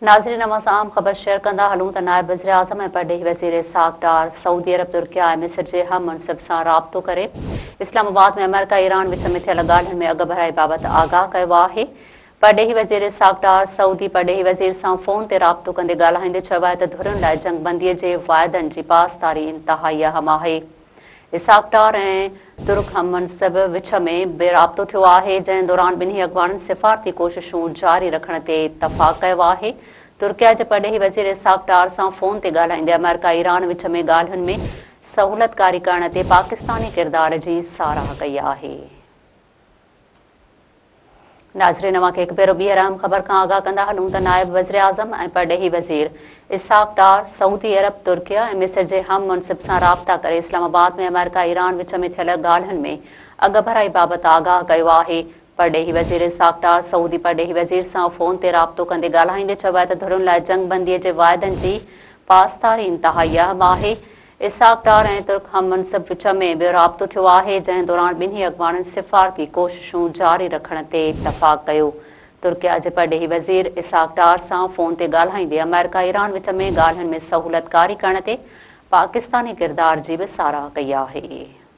ناظرين اوهان سان اهم خبر شيئر ڪندا هلون ته نائب وزيراعظم ۽ پرڏيهي وزير اسحاق ڊار سعودي عرب، ترڪيه ۽ مصر جي هم منصب سان رابطو ڪري اسلام آباد ۾ آمريڪا ايران وچ ۾ ٿيل ڳالهين ۾ اڳڀرائي بابت آگاهه ڪيو آهي. پرڏيهي وزير اسحاق ڊار سعودي پرڏيهي وزير سان فون تي رابطو ڪندي ڳالهائيندي چيو آهي ته ڌرين لاء جنگبندي جي واعدن جي پاسداري انتهائي اهم آهي. اسحاق ڊار ۽ ترڪ هم منصب وچ ۾ به رابطو ٿيو آهي، جنهن دوران ٻنهي اڳواڻن سفارتي ڪوششون جاري رکڻ تي اتفاق ڪيو آهي. ترڪيه جي پرڏيهي وزير اسحاق ڊار سان فون تي ڳالهائيندي آمريڪا ايران وچ ۾ ڳالهين ۾ سهولتڪاري ڪرڻ تي پاڪستاني ڪردار جي ساراهه ڪئي آهي. ناظرين اوهان کي هڪ ڀيرو ٻيهر اهم خبر کان آگاهه ڪندا هلون ته نائب وزيراعظم ۽ پرڏيهي وزير اسحاق ڊار سعودي عرب، ترڪيه ۽ مصر جي هم منصب سان رابطا ڪري اسلام آباد ۾ آمريڪا ايران وچ ۾ ٿيل ڳالهين ۾ اڳڀرائي بابت آگاهه ڪيو آهي. پرڏيهي وزير اسحاق ڊار سعودي پرڏيهي وزير سان فون تي رابطو ڪندي ڳالهائيندي چيو آهي ته ڌرين لاء جنگ بندي جي واعدن جي پاسداري انتهائي اهم آهي. اسحاق ڊار ۽ ترڪ هم منصب وچ ۾ به رابطو ٿيو آهي، جنهن دوران ٻنهي اڳواڻن سفارتي ڪوششون جاري رکڻ تي اتفاق ڪيو. ترڪيه جي پرڏيهي وزير اسحاق ڊار سان فون تي ڳالهائيندي آمريڪا ايران وچ ۾ ڳالهين ۾ سهولتڪاري ڪرڻ تي پاڪستاني ڪردار جي به ساراهه ڪئي آهي.